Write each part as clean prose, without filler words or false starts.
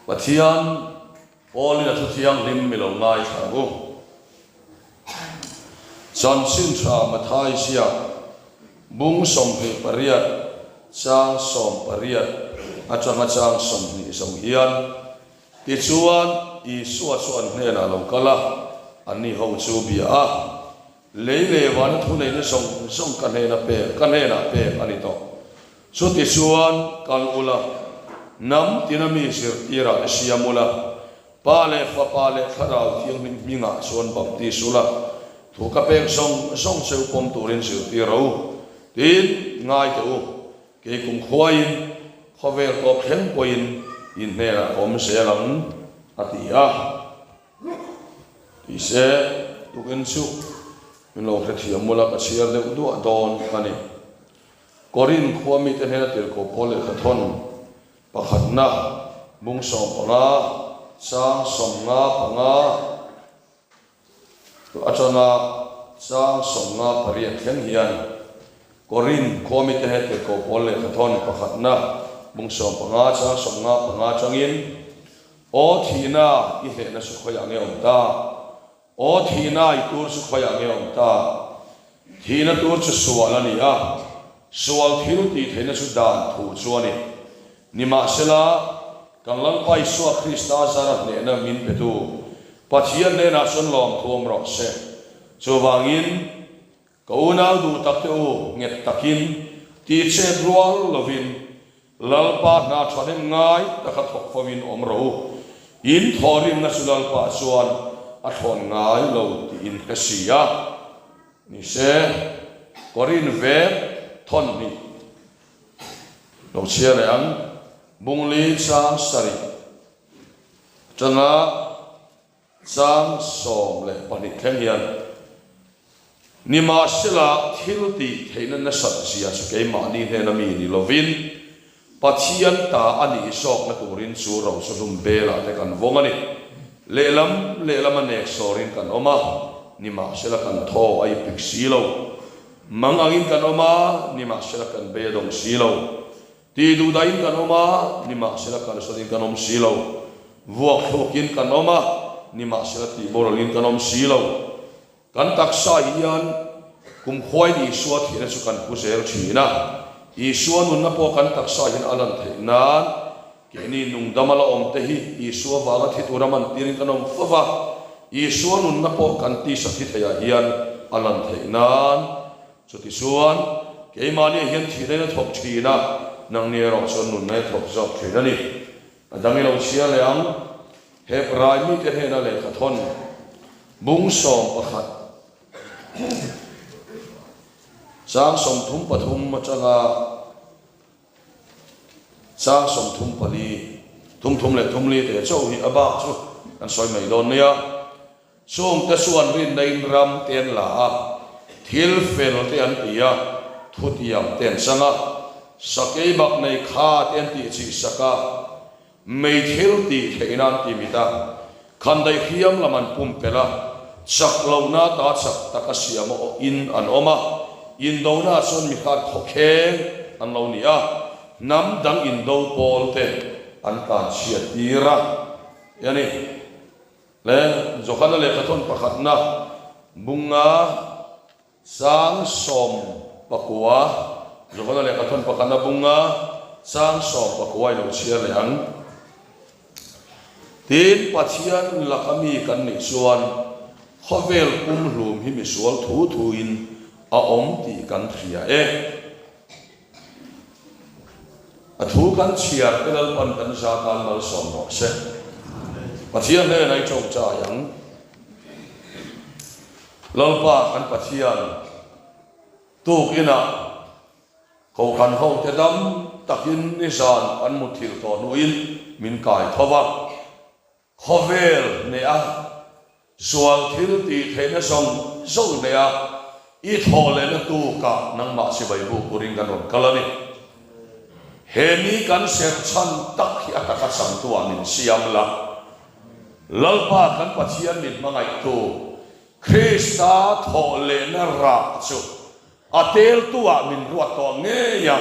Pathian pawlin a thu thianghlim mi lo ngaithla ang u. Chanchin tha Mathai ziak bung 28 chang 18 atanga chang 20 zo hian, Tichuan, Isua chu an hnenah a lo kal a, anni ho chu bia a, Lei leh vana thuneihna zawng zawng ka hnena pek, ka hnenah pek a ni tawh. Chuti chuan kal ula, hnam tina mi zirtirah te siam ula, Pa leh Fapa leh Thlarau Thianghlim hmingah chuan baptis ula, thu ka pek zawng zawng cheu pawm turin zirtir rawh u. Tin, ngai teh u, kei kum khuaiin, khawvel tawp thleng pawhin in hnenah ka awm zel ang, a ti a. Ti se, tukin chu min lo hrethiam ula ka chhiar deuh duah dawn a ni. Korin khua mite hnena tirhkoh pawl lehkha thawn pakhatna bung 15, chang 55 atanga chang 58 thleng hian Korin khua mite hnena tirhkoh pawl lehkha thawn pakhatna bung 15, chang 55 atangin Aw thihna i hlehna chu khawiah nge awm ta? Aw thihna i tur chu khawiah nge awm ta? Thihna tur chu sual a ni a, sual thil tih theihna chu dan thu chu a ni. Nimahsela, kan Lalpa Isua Krista zara hnehna min petu Pathian hnenah chuan lawmthu awm rawh se. Chuvangin, Ka unau duh tak te u, nghet takin, tih chet rual lovin, Lalpa hna thahnem ngai taka thawk fovin awm rawh u. In thawhrimna chu Lalpa chuan a thlawn ngai lo tiin ka si a. Ni se, Korin vek thawn hnih lo chhiar leh ang, Bungli chang sarih atanga Chang 12 thleng hian, Nimahsela thil tih theihna nasat zia chu keimahni hnena mi ni lovin, Pathian ta a nih zawkna turin chu ro chu hlum belah te kan vawng a ni. Lehlam lehlam a nek sawrin kan awm a, nimahsela kan thaw a ipik si lo. Mang angin kan awm a, nimahsela kan bei a dawng si lo. Tih duh dahin kan awm a, nimahsela kalsanin kan awm si lo. Vuak thluakin kan awm a, nimahsela tih boralin kan awm si lo. Kan taksa hian kumkhuain Isua thihna chu kan pu zel thin a, Isua nunna pawh kan taksa hian a lan theih nan keini nungdama la awm te hi Isua vanga thi tura man tirin kan awm fo va, Isua nunna pawh kan tisa thi theiah hian a lan theih nan Chutichuan, keimahniah hian thihna in a thawk thin a, nangni erawh chuan nunna in a thawk zawk thin a ni. A dang i lo chhiar leh ang, Hebrai mite hnena lehkha thawn bung 11, chang 33 atanga chang 34, thum thum leh thum li te chauh hi a bak chu kan sawi mai dawn nia. Chungte chuan rinna in ram te an la a, thil fel te an ti a, thutiam te an chang a, sakei bak nei kha te an tih chih sak a, mei thil tih theihna an ti mit a, khandaih hriam lam an pumpelh a, chak lohna ta chak taka siam a awh in an awm a, indona chuan mi khat khawkheng an lo ni a, hnam dang indo pawl te an tlanchhiat tir a, a ni. Le Johana lehkhathawn pakhatna bunga chang 19, Johana lehkhathawn pakhatna bunga chang 19 i lo chhiar leh ang. Tin, Pathian laka mi kan nih chuan khawvel pumhlum hi misual thu thuin a awm tih kan hria e. A thu kan chhiar te Lalpan kan za tan malsawm rawh se. Pathian hnenah i tawngtai ang. Lalpa kan Pathian tuk inah Kohhran ho te dam takin nizan kan muthilh tawh hnuin min kai tho va. Khawvel hneha sual thil tih theihna zawng zawng hneha i thawh lehna tukah nangmah chibai buk turin kan rawn kal a ni. He ni kan serh chhan tak hi a taka changtuah min siam la. Lalpa kan Pathian min hmangaihtu Krista thawh lehna rah chu a teltuah min ruat tawh ngei a,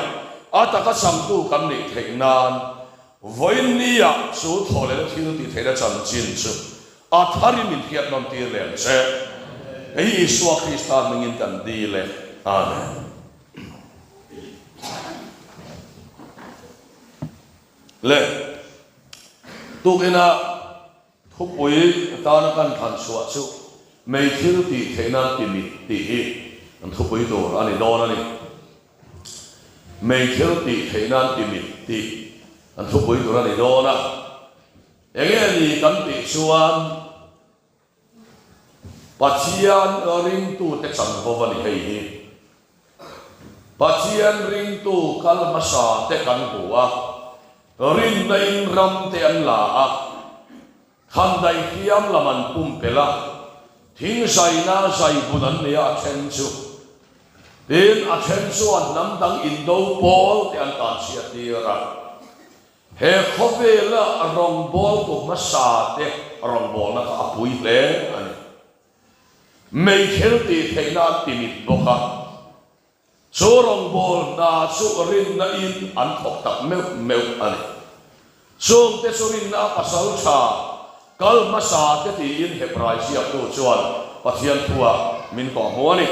a taka changtu kan nih theih nan. Vawiin nia chu thawhlehna thil tih theihna chanchin chu a tharin min hriat nawn tir leh ang che. Hei hi Isua Krista hmingin kan dil e. Amen. Le tukinah thupui atana kan thlan chhuah chu mei thil tih theihna ti mit tih hi an thupui tur a ni dawn a ni. Mei thil tih theihna an ti mit tih an thupui tur a ni dawn a. Enge ni kan tih chuan Pathian ringtute chanvo a ni hei hi. Pathian ringtu kal hmasa te kan hmu a, rinna in ram te an la a, khandaih hriam lam an pumpelh a, thing zaina zai bun an nei a, a then chu. Tin, a then chuan hnam dang indo pawl te an tanchhiat tir a. He khawvela rawngbawltu hmasa te rawngbawlna kha a pui hle a ni. Meithel tih theihna an ti mit bawk a, chu rawngbawlna chu rinna in an thawk tak meuh meuh a ni. Chungte chu rinna a pasal tha kal hmasa te tiin Hebrai ziaktu chuan Pathian thua min kawhhmuh a ni.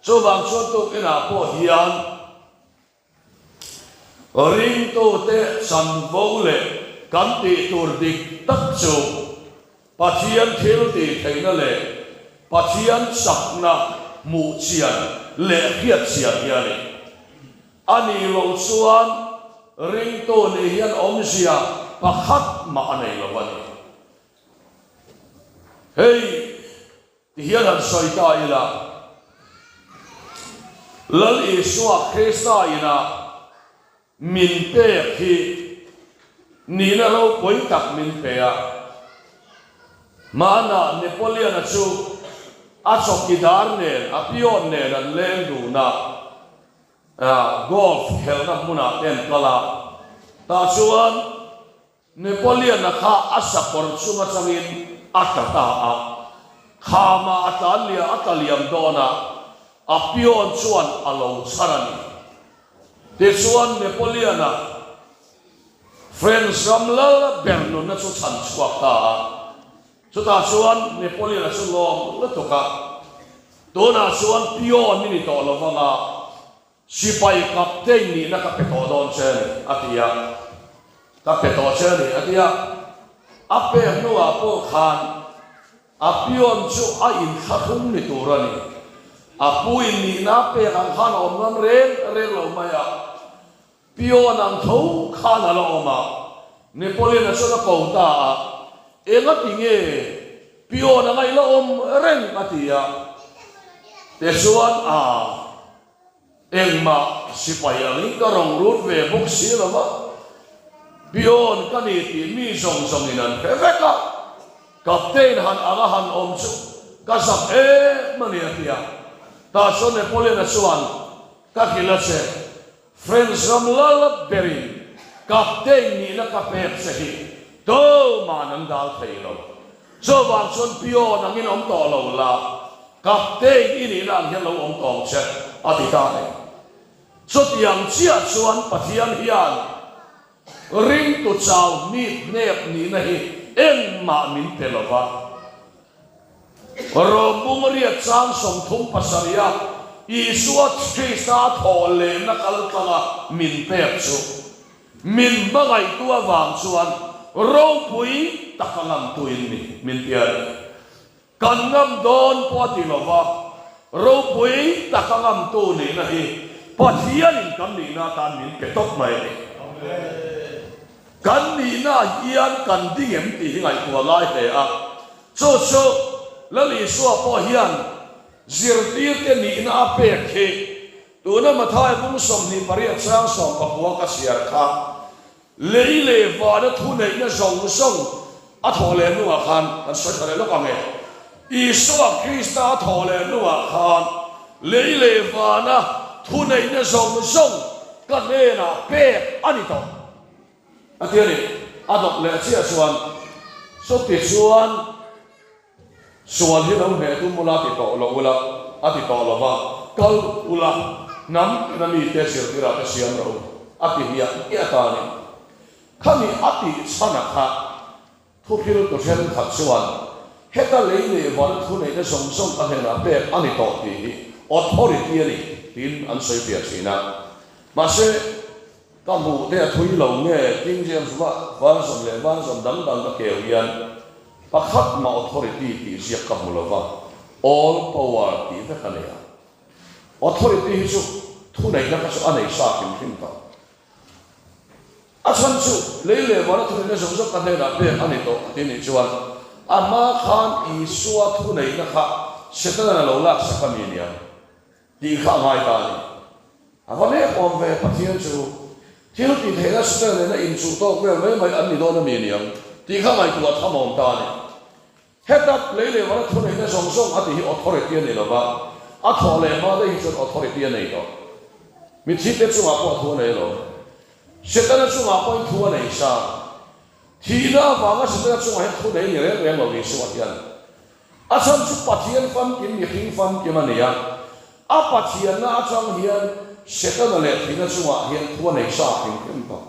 Chuvang chuan tukinah pawh hian Ringtute chanvo leh kan tih tur dik tak chu Pathian thil tih theihna leh Pathian chakna hmuh chian leh hriat chian hi a ni. A nih loh chuan ringtu nih hian awmzia pakhat mah a nei lo a ni. Hei. Ti hian han sawi ta ila, Lal Isua Krista inah min pek hi nihna ropui tak min pe a. Hmanah Napoleon-a chu a chawkidar nen, a pion nen an leng dun a, golf khelhna hmunah te an kal a, tah chuan Napoleon-a kha a sakawr chung atangin a tla ta a, khama a tlan liam a tla liam dawn a, a pion chuan a lo chhar a ni. Tichuan Napoleon-a French ram lal ber nunna chu chhan chhuak ta a, chutah chuan Napoleon-a chu lawm lutuk a, tunah chuan pion i ni tawh lo vang a, Sipai captain nihna ka pe tawh dawn che a ni, a ti a. Ka pe tawh che a ni, a ti a. A pek hnuah pawh khan a pion chu a inthlahrung ni tur a ni. A pu in nihna a pek ang khan a awm ngam reng reng lo mai a. Pion ang tho khan a la awm a. Napoleon-a chuan a ko ta a, Engati nge pion anga i la awm reng? a ti a. Tichuan a. Engmah sipai angin ka rawn rut ve bawk si lo va, Pion ka ni tih mi zawng zawngin an hre vek a, Captain han anga han awm chu ka zak em a ni a ti a. Tah chuan Napoleon-a chuan, Ka hrilh a che, French ram lal berin Captain nihna ka pek che hi tuma'n an dal thei lo. Chuvang chuan Pion angin awm tawh lo la, Captain i nihna ang hian lo awm tawh ang che, a ti ta a ni. Chutiang chiah chuan Pathian hian ringtu chau nip hnep nihna hi engmah min pe lo va. Rawmbung riat chang 37 a Isua Krista thawh lehna kal tlanga min pek chu Min hmangaihtu avang chuan ropui tak a ngamtuin ni min ti a ni. Kan ngam dawn pawh a ti lo va, ropui tak a ngamtu nihna hi Pathianin kan nihna atan min pe tawp mai a ni. Kan nihna hian kan ding em tih hi ngaihtuah ngai hle a, chu chu Lal Isua pawh hian zirtirte nihna a pek hi Tuna Mathai bung 28 chang 19 ka chhiar kha, lei leh vana thuneihna zawng zawng a thawh leh hnuah khan kan sawi tha leh lawk ang e. Isua Krista a thawh leh hnuah khan lei leh vana thuneihna zawng zawng ka hnenah pek a ni tawh a ti a ni. A dawt leh chiah chuan chuti chuan Sual hi lo hneh tum ula ti tawh lo ula, a ti tawh lo va, kal ula, hnam ina mite zirtirah te siam rawh u, a ti hmiah hmiah ta a ni. Khami a tih chhanah kha Thuhriltu thenkhat chuan heta lei leh van thuneihna zawng zawng ka hnenah pek a ni tawh tih hi authority a ni tiin an sawi fiah thin a. Mahse, ka hmuh te a thui lo nge King James Version leh version dang dang ka keu hian pakhat mah authority tih ziak ka hmu lo va, all power tih vek a nei a. Authority hi chu thuneihna kha chu a nei sa hrim hrim tawh. A chhan chu lei leh vana thuneihna zawng zawng ka hnenah pek a ni tawh a ti nih chuan a hma khan Isua thuneihna kha Setana'n a lo laksak a mi niang tih kha a ngai ta a ni. A va nek awm ve Pathian chu thil tih theihna Setana nena inchuh tawk vel mai mai an ni dawn a mi niang tih kha ngaihtuah tham awm ta a ni. Heta lei leh vana thuneihna zawng zawng a tih hi authority a ni lo va, a thawh leh hma daih hi chuan authority a nei tawh. Mitthi te chungah pawh thu a nei lo. Setana chungah pawhin thu a nei sa. Thihna avanga Setana chungah hian thu nei ni reng reng lo Isua hian. A chhan chu Pathian famkim mihring famkim a ni a, a Pathianna atang hian Setana leh thihna chungah hian thu a nei sa hrim hrim tawh.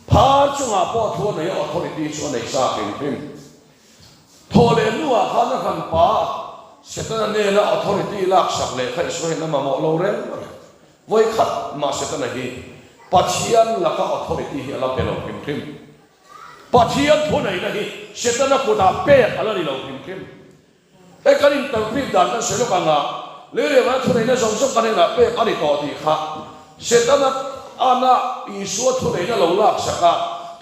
Phar chungah pawh thu a nei a, authority chu a nei sa hrim hrim. Thawh leh hnuah khan a hran pa Setana nena authority laksak leh kha Isua hian a mamawh lo reng reng. Vawi khat mah Setana hi Pathian laka authority hi a la pe lo hrim hrim. Pathian thuneihna hi Setana kutah pek a la ni lo hrim hrim. Hei kan interpret dan kan sawi lawk ang a, lei leh vana thuneihna zawng zawng kan hnenah pek a ni tawh tih kha Setana ana Isua thuneihna lo lak sak a,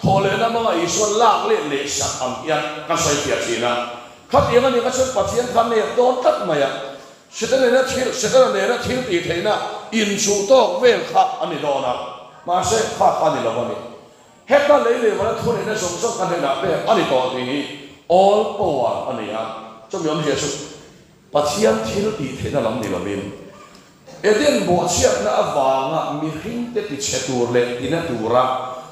thawh lehna hmanga Isuan lak leh leh sak ang hian kan sawi fiah thin a. Khatiang a nih kha chuan Pathian kha nep dawn tlat mai a, Setana nena thil Setana nena thil tih theihna inchuh tawk vel kha a ni dawn a, mahse kha kha a ni lo a ni. Heta lei leh vana thuneihna zawng zawng ka hnenah pek a ni tawh tih hi all power a ni a, chumi awmzia chu Pathian thil tih theihna lam ni lovin Eden bawhchhiatna avanga mihringte tichhe tur leh tina tura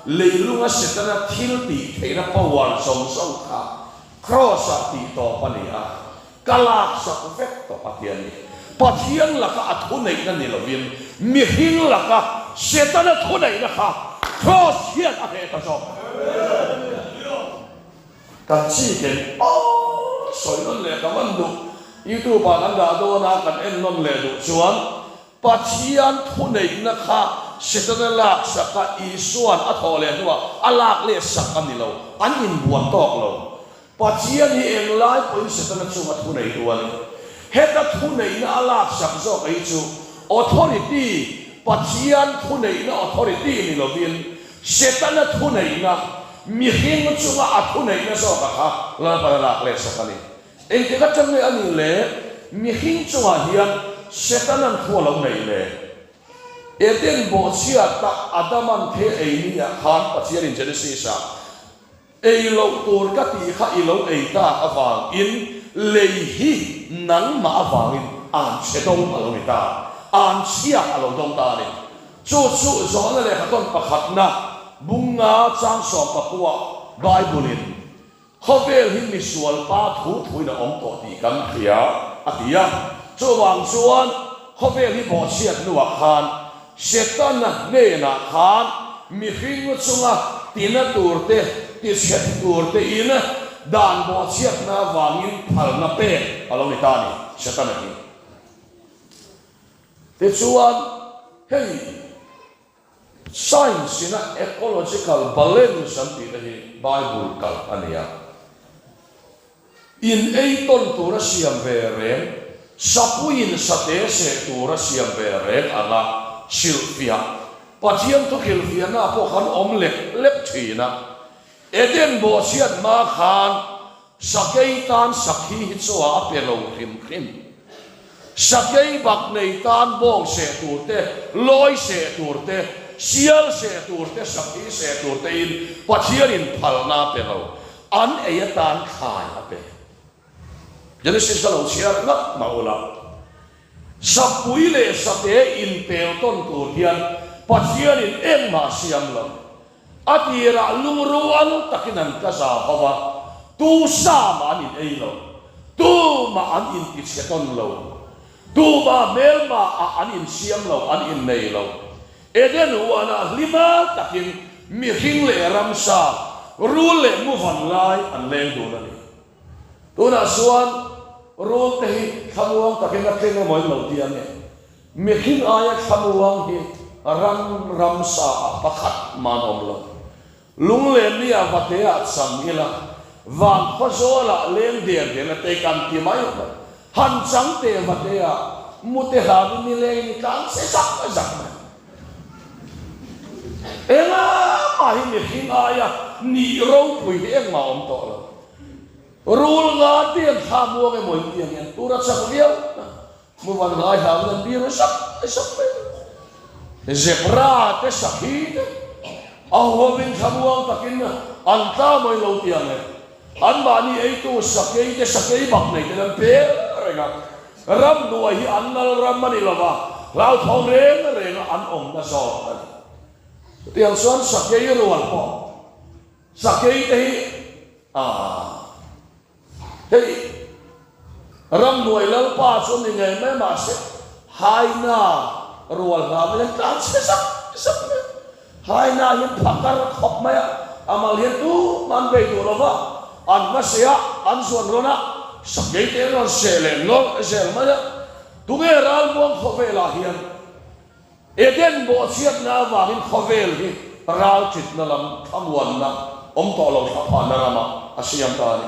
leilunga Setana thil tih theihna power zawng zawng kha Kraws-ah tih tawp a ni a, ka laksak vek tawh a ti a ni. Pathian laka a thuneihna ni lovin mihring laka Setana thuneihna kha Kraws hian a hneh ta zawk. Kan chi ken aw sawi nawn leh ka van duh. YouTube ah kan dah dawn a, kan en nawn leh duh chuan Pathian thuneihna kha Setana laksak a Isuan a thawh leh hnuah a lak leh sak a ni lo, an inbuan tawk lo. Pathian hi englai pawhin Setana chunga thuneitu a ni. Heta thuneihna a laksak zawk hi chu authority, Pathian thuneihna authority ni lovin Setana thuneihna, mihring chunga a thuneihna zawka kha Lalpan a lak leh sak a ni. Engtik atang nge a nih le? Mihring chungah hian Setana'n thu a lo nei le? Eden bawhchhiata Adama'n thil ei ni ah khan Pathianin Genesis-ah Ei loh tur ka tih kha i lo ei tak avangin lei hi nangmah avangin an chhe dawng a lo ni ta, an chhia a lo dawng ta a ni. Chu chu zawhna lehkha tawn pakhatna bunga chang 14 Bible-in Khawvel hi misual pa thu thuin a awm tawh tih kan hria, a ti a. Chuvang chuan khawvel hi bawhchhiat hnuah khan Setana hnenah khan mihring chunga tina tur te, tichhet tur tein dan bawhchhiatna avangin phalna pek a lo ni ta a ni, Setana hi. Tichuan, hei. Science ina ecological balance an tih te hi Bible kalh a ni a. In ei tawn tura siam ve reng, sapuiin sate seh tura siam ve reng anga hrilhfiah, Pathian thu hrilhfiahna pawh khan awm lek lek thin a. Eden bawhchhiat hma khan Sakei tan sakhi hi chaw a pe lo hrim hrim. Sakei bak nei tan bawng seh tur te, lawi seh tur te, sial seh tur te, sakhi seh tur te in Pathian in phalna a pe lo. An ei atan thlai a pe. Genesis ka lo chhiar ngat mah ula. Sapui leh sate inpel tawn tur hian Pathian in engmah a siam lo. A tirah lungrual takin an ka za ho a, tu sa mah an in ei lo, tu mah an inti chhe tawn lo, tu mah hmelma ah an insiam lo, an innei lo. Eden huanah hlima takin Mihring leh ramsa, rul leh muvan lai an leng dun a ni. Tunah chuan rul te hi thlamuang takin a tleng emaw in lo ti ang e. Mihring aia thlamuang hi ram ramsa ah pakhat man awm lo. Lunglen ni ah vate ah chang ila, van khawzawl ah leng der der a te kan ti mai mai. Han chang teh vate ah mute hlan in nileng in i tlang che zak zak mai. Engah hi mihring aia nih ropui hi engmah awm tawh lo. Rul nga te an thla muang emaw in ti ang hian tur a chak viau na. Muvan ngai hlau in an biru sak sak mai. Zebra te sakhi te a huamin thla muang takin an tla maw in lo ti ang e. Anmahni eitu sakei te sakei bak nei ten an per reng a. Ramhnuai hi an lal ram a ni lo va, hlauthawng reng renga an awmna zawk a ni. Chutiang chuan sakei rual pawh, sakei te hi aah hei ramhnuai lalpa chu ni ngei mai mahse haina rual hlauin an tlan chhe zak zak mai a. Haina hian phakar khawp mai a, a mal hian tumah an bei duh lo va, an hmase a, an zuan rawn a, sakei te an rawn seh leh nawlh zel mai a. Tunge ralmuang khawvelah hian Eden bawhchhiatna avangin khawvel hi ralchitna lam thlamuanna awm tawh lo thlaphanna ramah a siam ta a ni.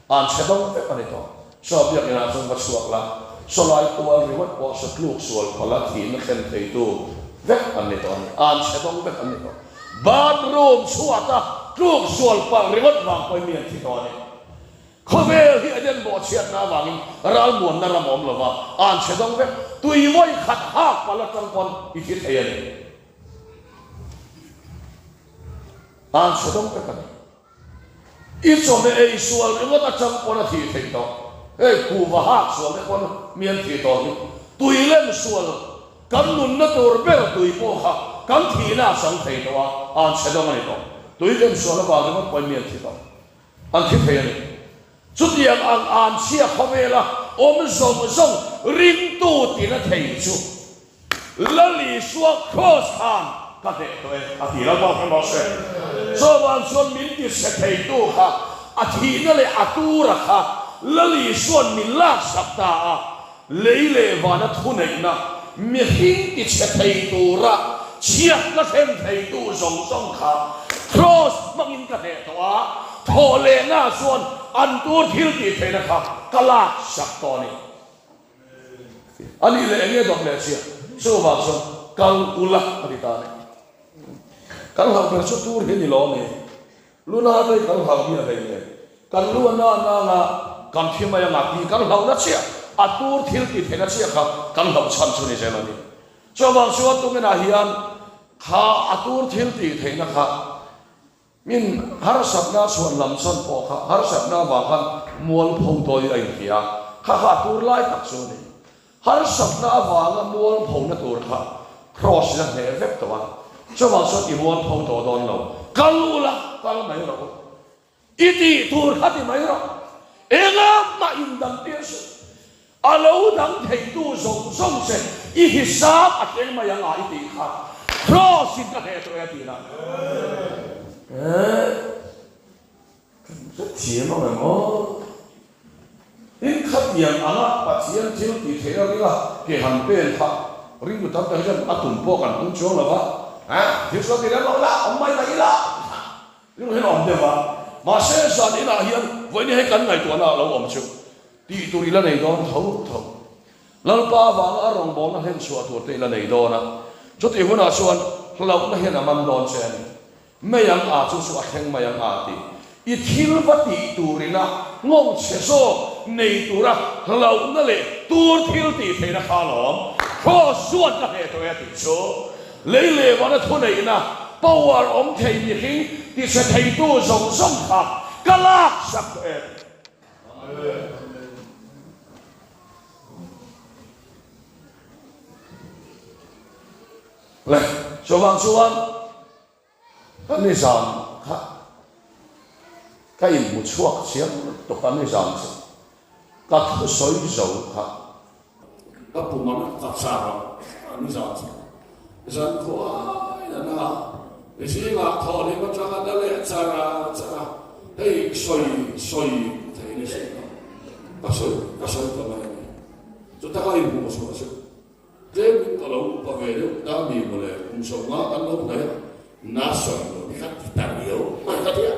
An chhe dawng vek a ni tawh. Saw biakinah chuan va chhuak la, sawlai tual ringawt pawh sa tluk sual phala thihna thlen theitu vek an ni tawh a ni. An chhe dawng vek an ni tawh. Bathroom chhuata tluk sual palh ringawt vang pawhin mi an thi tawh a ni. Khawvel hi Eden bawhchhiatna avangin ralmuanna ram awm lova an chhe dawng vek. Tui vawi khat hak palh atang pawn i thi thei a ni. An chhe dawng vek a ni. I chawhmeh ei sual ringawt atang pawn a thih theih tawh. Hei kuhva hak sual te pawn mi an thih tawh hi. Tui lem sual kan nunna tur ber tui pawh kha kan thihna a chang thei tawh a, an chhe dawng a ni tawh. Tui lem sual avang ringawt pawhin mi an thi tawh. An thi thei a ni. Chutiang ang an chhia khawvela awm zawng zawng ringtu tina thei chu Lal Isua Kraws khan ka hneh tawh e a ti lo bawk emaw se. Chuvang chuan min ti chhe theitu kha a thihna leh a tura kha Lal Isua'n min laksak ta a, lei leh vana thuneihna mihring ti chhe thei tura chhiatna thlen theitu zawng zawng kha Kraws hmangin ka hneh tawh a, thawh lehna chuan an tur thil tih theihna kha ka laksak tawh a ni. A nih leh enge dawt leh chiah? Chuvang chuan kal ula a ti ta a ni. Kan hlauh ber chu tur hi a ni lo a ni. Luna te hi kan hlauh mi a hlei nen. Kan lu a na nang a, kan thi mai anga tih kan hlauhna chiah, a tur thil tih theihna chiah kha kan hlauh chhan chu ni zel a ni. Chuvang chuan tuminah hian kha a tur thil tih theihna kha Min harsatna chhuan lam chuan pawh kha harsatna avang khan mualpho tawi a inhria a, kha kha a tur lai tak chu a ni. Harsatna avanga mualphona tur kha Kraws in a hneh vek tawh a, chuvang chuan i mualpho tawh dawn lo. Kal ula, kal mai rawh u. I tih tur kha ti mai rawh. Engah mah indang tir suh. A lo dang theitu zawng zawng che i hisap a thleng mai ang a i tih kha Kraws in ka hneh tawh e a ti na. Eh, kan hrethiam ang em aw? In khatiang anga Pathian thil tih theihna ringa ke han pen kha ringtu tam tak hi chuan a tum pawh kan tum chuang lo va, eh, thil sual ti lem lo ila, awm mai mai ila. Ringtu hian a awm deuh va, mahse zan inah hian vawiin hei kan ngaihtuahna a lo awm chu. Tih tur i la nei dawn tho tho. Lalpa avanga a rawngbawlna hlen chhuah tur te i la nei dawn a, chutih hunah chuan hlauhna hian a man dawn che a ni. Mei ang a chu chu a thleng mai ang a ti. I thil va tih turina nghawng chhe zawk nei tura hlauhna leh tur thil tih theihna kha alawm. Kraws chuan ka hneh tawh e a tih chu. Lei leh vana thuneihna, power, awm thei mihring tichhe theitu zawng zawng kha ka laksak tawh e a ti. Le, chuvang chuan ka nizam kha ka inhmu chhuak chiang lutuk a nizam chu ka thusawi zo kha ka pum a ka char a nizam chu zan khuai a na. Zingah thawhlim atanga na leh char a char a, hei sawi sawi thei ni si lo. Ka sawi ka sawi ta mai a ni. Chuta ka inhmuh chhuah chu tlemin ka lo upa ve deuh ta mi mawle, kum 50 kan lo hnaih a, na sawi lo ni kha ti ta riau mai ka ti a,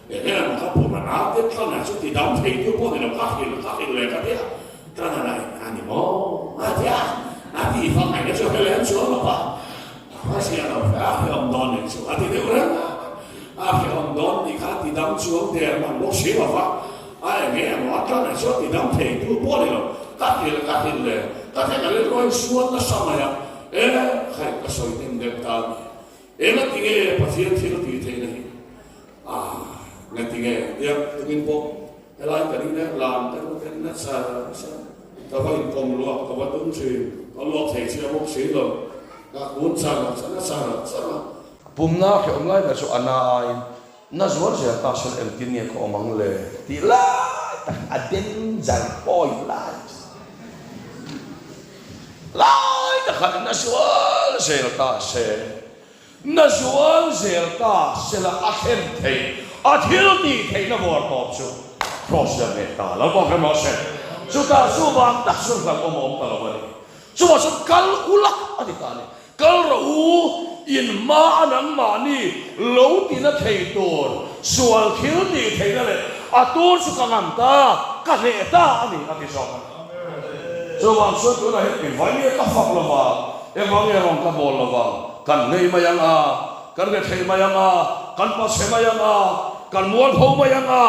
enge emaw ka pum a na te tlanah chu ti dam thei tu pawh ni lo, ka hrilh ka hrilh leh ka ti a, tlanah lah in a ni maw a ti a, a tih fak ngaihna chu a hre lem chuang lo va. A hria lo hle, a hrehawm dawn nih chu a ti deuh reng a, a hrehawm dawn nih kha ti dam chuang der man bawk si lo va, a eng nge emaw a tlan ah chuan ti dam thei tu pawh ni lo, ka hrilh ka hrilh le, ka thlen a rilru a insual nasa mai a, e khaih ka sawi hnem deuh ta a ni, eng a ti nge Pathian thil tih theihna hi a nga ti nge tia tungin pawh helai ka ring e lam te chu en nasa nasa ka va inkawm luak ka va tum thin ka luak thei chiah bawk si lo. Ka kun char char a char char a. Pumna hrehawm lai ber chu a na aiin na zual zel ta sawn engtin nge ka awm ang le tih lai tak a danger point lai chu lai tak khan na zual zel ta se na zual zel ta sela a thlen theih a thil tih theihna vawr tawp chu cross vel leh ta lo bawk emaw se chutah chuvang tak chu hlauhawm a awm ta lo a ni. Chuvah chuan kal ula a ti ta a ni. Kal rawh u, in hma a nangmahni lo tina thei tur sual thil tih theihna leh a tur chu ka ngam ta, ka hleh ta a ni a ti zawk a ni. Chuvang chuan tunah hian engvai nge ka fak lo va, engvang nge rawn ka bawl lo vang, kan ngei mai ang a, kan rethei mai ang a, kan pachhe mai ang a, kan mualpho mai ang a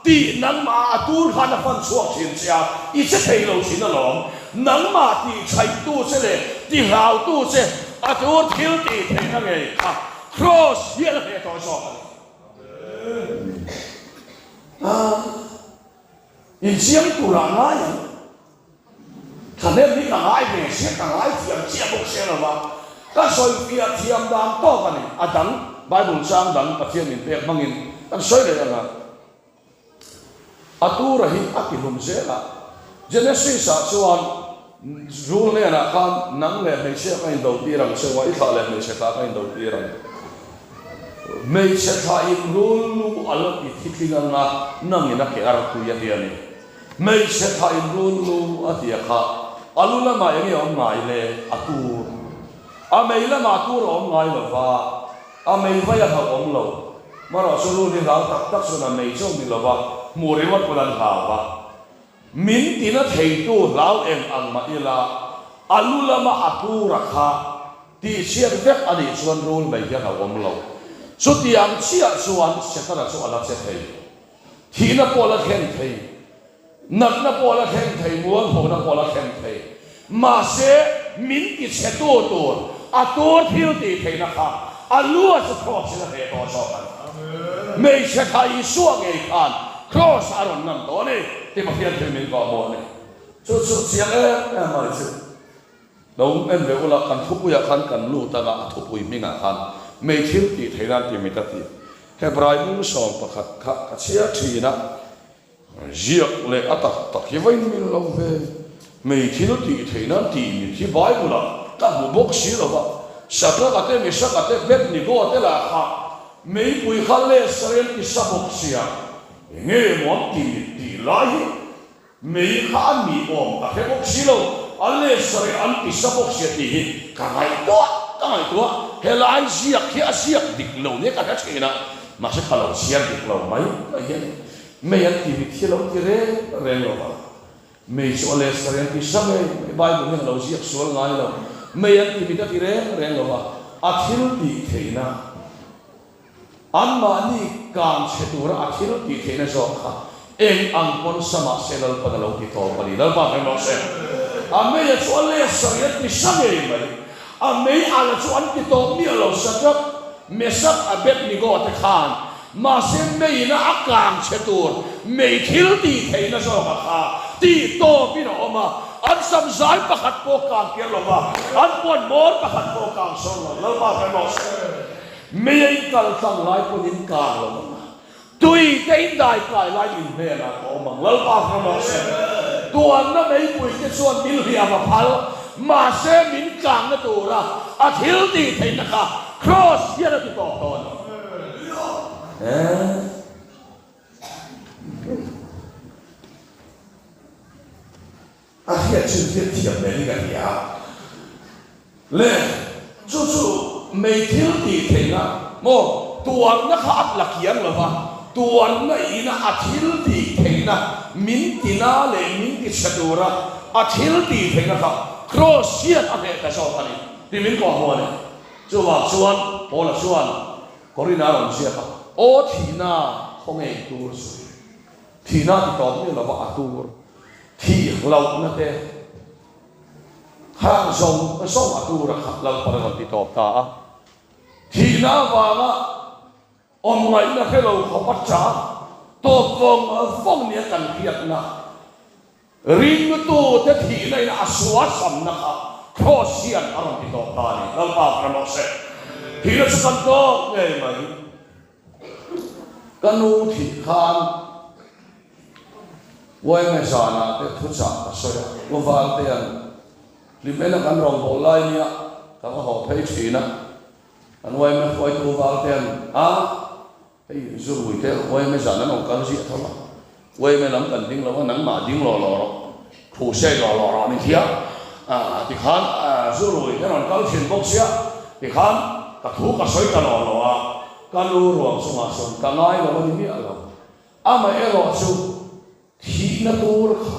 tih nangmah a tur khan a fan chhuak thin che a, i che thei lo thin alawm. Nangmah tih chhaihtu che leh ti hlautu che a tur thil tih theihna ngei kha Kraws hian a hneh tawh zawk a ni. Insiam turah ngai ang. Thahnem hi ka ngai ve sia, ka ngai thiam chiah bawk sia lo va, ka sawifiah thiam dan tawk a ni. A dang, Bible chang dang Pathian min pek hmangin kan sawi leh ang a. A tura hi a ti hlum zel a. Genesis ah chuan Rul hnenah khan nang leh hmeichhia ka indo tir ang che u a, i thlah leh hmeichhe thlah ka indo tir ang. Hmeichhe thlah in rul lu a la ti thitling ang a, nangin a ke ar tui a ti a ni. Hmeichhe thlah in rul lu a ti a kha, a lu lamah eng nge awm ngai le? A tur. A mei lamah tur a awm ngai lo va, a mei vai a hlauh awm lo. Marawh chu rul hi hlau tak tak chuan a mei chauh ni lo va, hmuh ringawt pawn an hlau va. Min tina theitu hlau eng ang mah ila, a lu lama a tur a kha tihchhiat vek a nih chuan rul mei hi a hlauh awm lo. Chutiang chiah chuan Setana chu a la che thei. Thihna pawh a la thleng thei, natna pawh a la thleng thei, mualphona pawh a la thleng thei. Mahse, min tichhetu tur, a tur thil tih theihna kha a lu a chu Kraws in a hneh tawh zawk a ni. Hmeichhe kha Isua ngei khan Kraws ah a rawn ngam tawh a ni tih Pathian thil min kawh hmuh a ni. Chu chu chiang em em mai chu. Lo en ve ula, kan thupuiah khan kan lut anga a thupui hmingah khan mei thil tih theih nan ti mit a ti. Hebrai bung 11 kha ka chhiar thin a, ziak leh a tak tak hi vain mil lo ve. Mei thil tih theih nan tih mit hi Bible ah ka hmu bawk si lo va, Shadrach-a te, Meshach-a te, Abednego-a te lah kha meipui kha leh sarel ti sa bawk sia, enge maw an ti mit tih lai hi Mei kha a ni awm ka hre bawk si lo, a le sareh an ti sa bawk sia tih hi ka ngaihtuah ka ngaihtuah, helai ziak hi a ziak dik lo nia ka hre thin a, mahse ka lo chhiar dik lo mai mai hian mei an ti mit hi lo ti reng reng lo va, mei chu a le sareh an ti sa ngei mai, Bible hian a lo ziak sual ngai lo, mei an ti mit a ti reng reng lo va, a thil tih theihna. Anmahni kang chhe tura a thil tih theihna zawk kha eng ang pawn sa mah se Lalpan a lo ti tawp a ni. Lalpa hre rawh se. A mei a chu a let sarih an ti sa ngei mai. A mei al a chu an ti tawp miah lo Shadrach, Meshach, Abednego te khan mahse meiin a a kang chhe tur mei thil tih theihna zawk a kha tih tawpin a awm a. An sam zai pakhat pawh kang kir lo va, an puan mawn pakhat pawh kang sawn lo. Lalpa hre rawh se. Mei a in kal tlang lai pawn in kang lo ang a, tui te in dai kai lai in hnenah ka awm ang, Lalpa hre rawh se. Tuanna meipui te chuan min hliam a phal, mahse min kangna tura a thil tih theihna kha Kraws hian a ti tawp tawh a ni. A hriat chin hriat thiam nen in a hria le chu chu mei thil tih theihna maw tuarna kha a la kiang lo va, tuarna ina a thil tih theihna min tina leh min ti chhe tura a thil tih theihna kha Kraws hian a hneh ta zawk a ni tih min kawhhmuh a ni. Chuvang chuan Paula chuan Korinah a rawn ziak a, Aw thihna khawngaih tur chu Thihna ti tawp miah lova a tur thih hlauhna te khang zawng zawng a tur a khat Lalpan a rawn ti tawp ta a. Thihna avanga awm ngaihna hre lo khawp a cha tawp vawng vawng nia kan hriatna ringtu te thihna in a sua samna kha Kraws hian a rawn ti tawp ta a ni. Lalpa ka rawh se. Thihna chu kan tawp ngei mai. Ka nu thih khan Uaime zanah te thuchah ka sawi a, U Valtea'n hlim ena kan rawngbâwl lai nia ka va haw phei thin a, kan Uaime hruaitu U Valtea'n a, hei Zurui te Uaime zan an rawn kal ziah tho a, Uaime lam kan ding lo a, nangmah ding law law rawh, thu sei law law rawh a ni thia, tikhan Zurui te rawn kal thin bawk sia, tikhan ka thu ka sawi ta law law a. Ka nu ruang chungah chuan ka ngai lo a ni miah lo. Amaherawh chu thihna tur kha,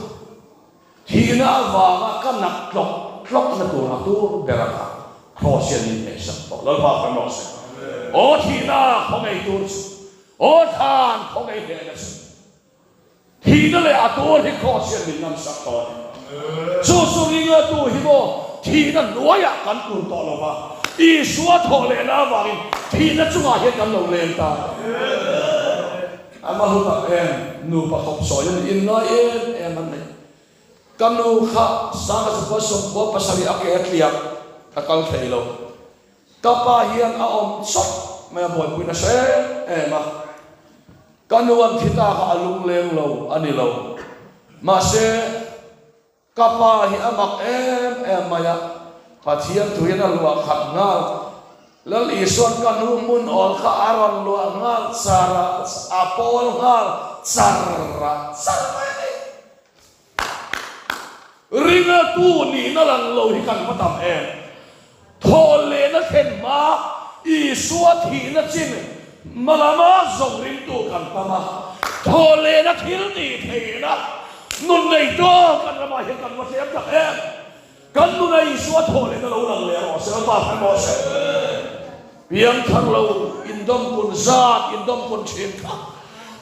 thihna avanga ka nak tlawk tlawkna tur a tur ber a kha Kraws hian min hmehsak tawh. Lalpa kan rawh se. Aw thihna khaw ngei tur chu, aw thlan khaw ngei hnehna chu, thihna leh a tur hi Kraws hian min namsak tawh a ni. Chu chu ringatu hi maw thihna hnuaiah kan kun tawh lo va, Isua thawh lehna avangin thihna chungah hian kan lo leng ta a ni. A ma hlu tak em, nupa khawp sawi a ni, inngai em em an nei. Ka nu kha Sanga Zakua 97 a ke a tliak, ka kal thei lo. Ka pa hian a awm chawp mai a buaipui nasa em em a. Ka nu an thi ta kha a lungleng lo a ni lo. Mahse, ka pa hi a mak em em mai a, Pathian thuin a luah khat nghal. Lal Isua'n ka nu hmun awl kha a rawn luah nghal char a, a pawl nghal char a, char mai a ni. Ringatu nihna lang lo hi kan va tam em? Thaw lehna thlen hma Isua thihna chin hma lama zawng ringtu kan tam a, thaw lehna thil tih theihna nun nei tawk kan ramah hian kan va tlem tak em? Kan nuna Isua thaw lehna lo lang leh rawh se, Lalpa hre rawh se. Piangthar lo indawmkun zat indawmkun thin kha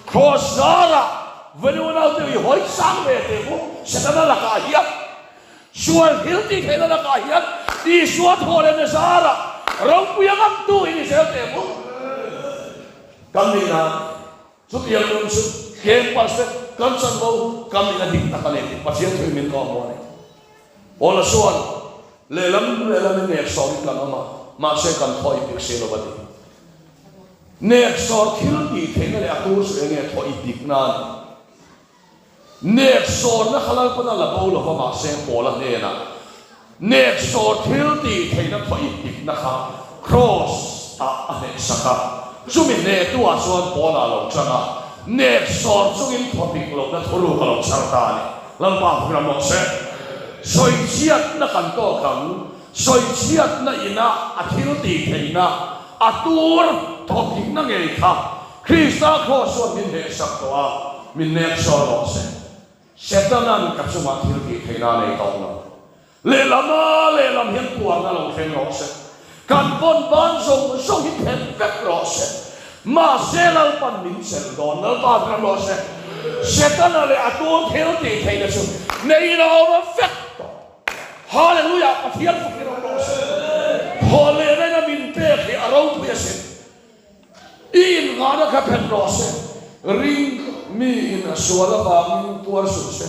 Kraws zarah venue naute i hawi sang ve teh u, Setana lakah hian sual thil tih theihna lakah hian Isua thaw lehna zarah ropui a ngamtu i ni zel teh u. Kan nihna Chutiang nun chu tlem pah se kan chanvo kan nihna dik tak a ni tih Pathian thu in min kawhhmuh a ni. Paula chuan, Lehlam lehlam in neksawr in kan awm a, mahse kan thaw i pik si lo a ti. Neksawr thil tih theihna leh a tur chu enge thaw i pikna a ni. Neksawrna kha Lalpan a la bo lo va mahse Paula hnenah neksawr thil tih theihna thaw i pikna kha Kraws ah a hnehsak a, chumi hnehtuah chuan Paula a lo chang a, neksawr chungin thaw pik lohna thuruk a lo chhar ta a ni. Lalpa hming ram rawh se. Sawichhiatna kan tawk ang, sawichhiatna ina a thil tih theihna, a tur thaw pikna ngei kha Krista Kraws chuan min hnehsak tawh a, min nek sawn rawh se. Setana'n ka chungah thil tih theihna a nei tawh lo. Lehlama lehlam hian puarna lo thleng rawh se. Kan vawn ban zawng zawng hi phet vek rawh se. Mahse Lalpan min chelh dawn, Lalpa ram rawh se. Setana leh a tur thil tih theihna chu nei lo awm vek tawh. Hallelujah! Pathian fak hi rawh rawh se. Thaw leh reng a min pek hi a ropui asin. I innghahna kha phet rawh se, ring mi in a sual avangin tuar suh se,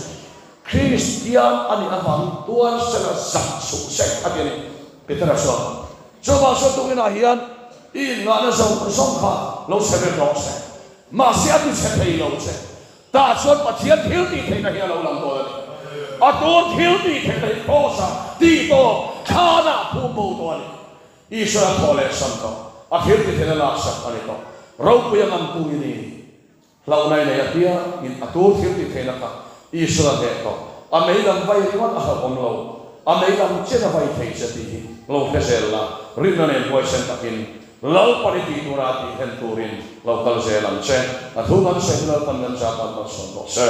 Kristian a nih avangin tuar sela zak suh se a ti a ni. Petera chuan, Chuvang chuan tukinah hian i innghahna zawng zawng kha lo chhe vek rawh se, mahse a ti chhe thei lo che. Tah chuan Pathian thil tih theihna hi a lo lang dawn a ni. A tur thil tih theihna hi Kraws-ah tih tawp thlanah phum bo tawh a ni. Isua a thawh leh sam tawh. A thil ti theihna laksak a ni tawh. Ropui a ngamtu i ni. Hlauhna i nei apiangin a tur thil ti theihna kha Isuan a hneh tawh. A mei lam vai ringawt a hlauhawm lo. A mei lam chen a vai thei che tih hi lo hre zel la, rinna nen huaisen takin Lalpan i tih tura tih hlen turin lo kal zel ang che. A thu kan sawi chu Lalpan kan zah tan malsawm rawh se.